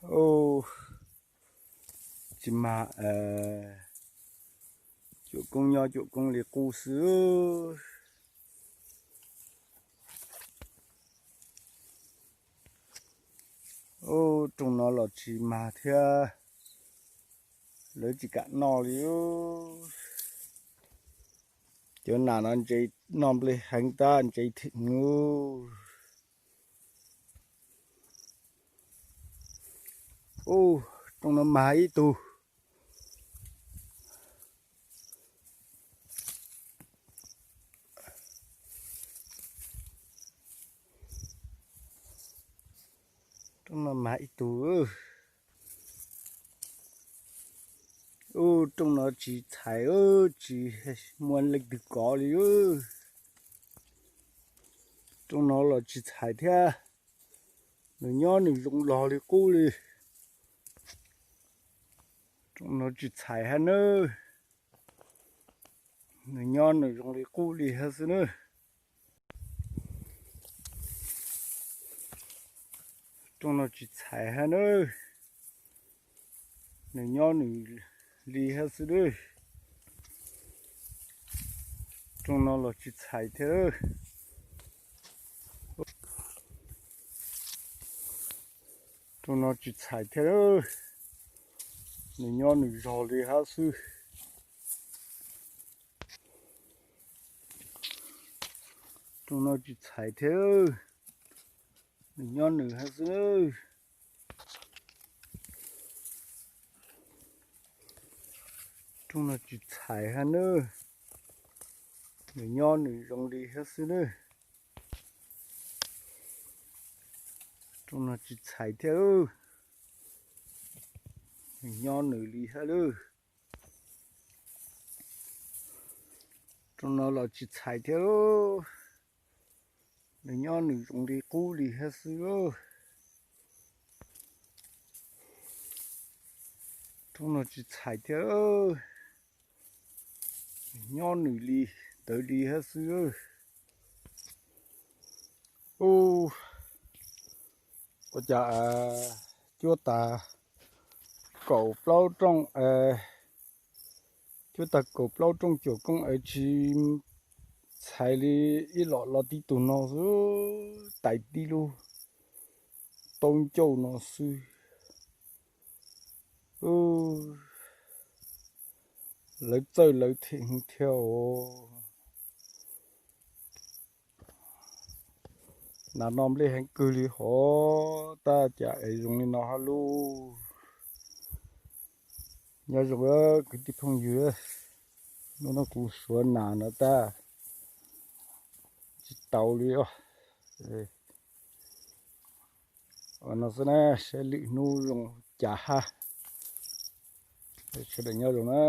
Ub, tsis mag, cuam koob nyob cuam koob li qub xwb. Ub, rooj no los tsis mag thiab, lawv tsis kam noj li. Cov nas no ntse, noj nplej heev tab ntse thiab. Ub, rooj no mag ib tug. Rooj no mag ib tug. Ub, rooj no tsis txhais, tsis muaj leej twg kov li. Rooj no los tsis txhais thiab, nws nyob nws zoo log li qub li. Rooj no tsis txhais hab nawb, nws nyob nws zoo li qub li hab xwb nawb. Rooj no tsis txhais hab nawb, nws nyob nws li hab xwb nawb. Rooj no los tsis txhais thiab. Rooj no tsis txhais thiab, nws nyob nws zog li hab xwb. Rooj no tsis txhais thiab, nws nyob nws hab xwb. Rooj no tsis txhais hab nawb, nws nyob nws zoo li hab xwb nawb. Rooj no tsis txhais thiab, nws nyob nws li hab lawm. Rooj no los tsis txhais thiab, nws nyob nws zoo li qub li hab xwb. Rooj no tsis txhais thiab, nws nyob nws li ntawd li hab xwb. Ub, ua cas cuab tag kaum plaub rooj, cuab tag kaum plaub rooj cuam koob es tsis txhais li, ib los los tib tug no xwb, tais tib lub taub ncauj no xwb. Lawv txawj lawv them thiab os. Nas no nplej heev kawg li hov, tab cas es zoo li no hab lauj. Nyob zoo kwv tij phooj ywg, hnub no kuv suav nas no tab tsis tau li os. Ua no xwb na, saib lwm hnub zoo cas hab. Sawv daws nyob zoo na.